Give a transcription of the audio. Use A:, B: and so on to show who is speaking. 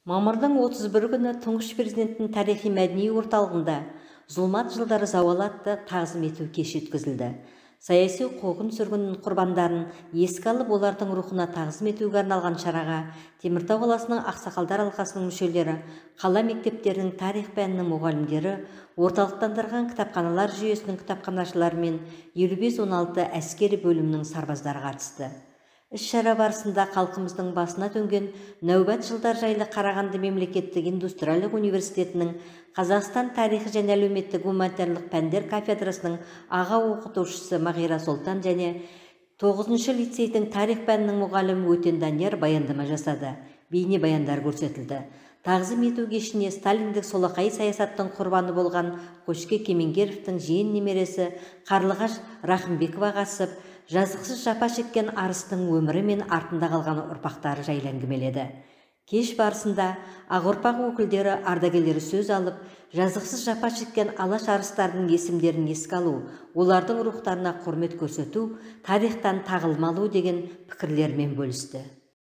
A: Мамырдың 31 күні Тұңғыш Президенттің тарихи-мәдени орталығында «Зұлмат жылдар зауалы» атты тағзым ету кеші өткізілді. Саяси қуғын-сүргін құрбандарын еске алып, олардың рухына тағзым етуге арналған шараға Теміртау қаласының ақсақалдар алқасының мүшелері, қала мектептерінің тарих пәнінің мұғалімдері, орталықтандырылған кітапханалар жүйесінің кітапханашылары мен 5516 әскери бөлімінің сарбаздары қатысты. Іс-шара барысында халқымыздың басына төнген нәубат жылдар жайлы Қарағанды мемлекеттік индустриалдық университетінің Қазақстан тарихы және әлеуметтік гуманитарлық пәндер кафедрасының аға оқытушысы Мағира Солтан және 9-шы лицейдің тарих пәнінің мұғалімі Өтен Данияр баяндама жасады. Бейне баяндар көрсетілді. Тағзым ету кешіне сталиндік солақай саясаттың құрбаны болған Қошке Кемеңгеровтің жиен немересі Қарлығаш Рахымбекова қатысып, жазықсыз жапа шеккен арыстың өмірі мен артында қалған ұрпақтары жайлы әңгімеледі. Кеш барысында ақ ұрпақ өкілдері, ардагерлері сөз алып, жазықсыз жапа шеккен алаш арыстарының есімдерін еске алу, олардың рухтарына құрмет көрсету, тарихтан тағылым алу деген пікірлерімен бөлісті.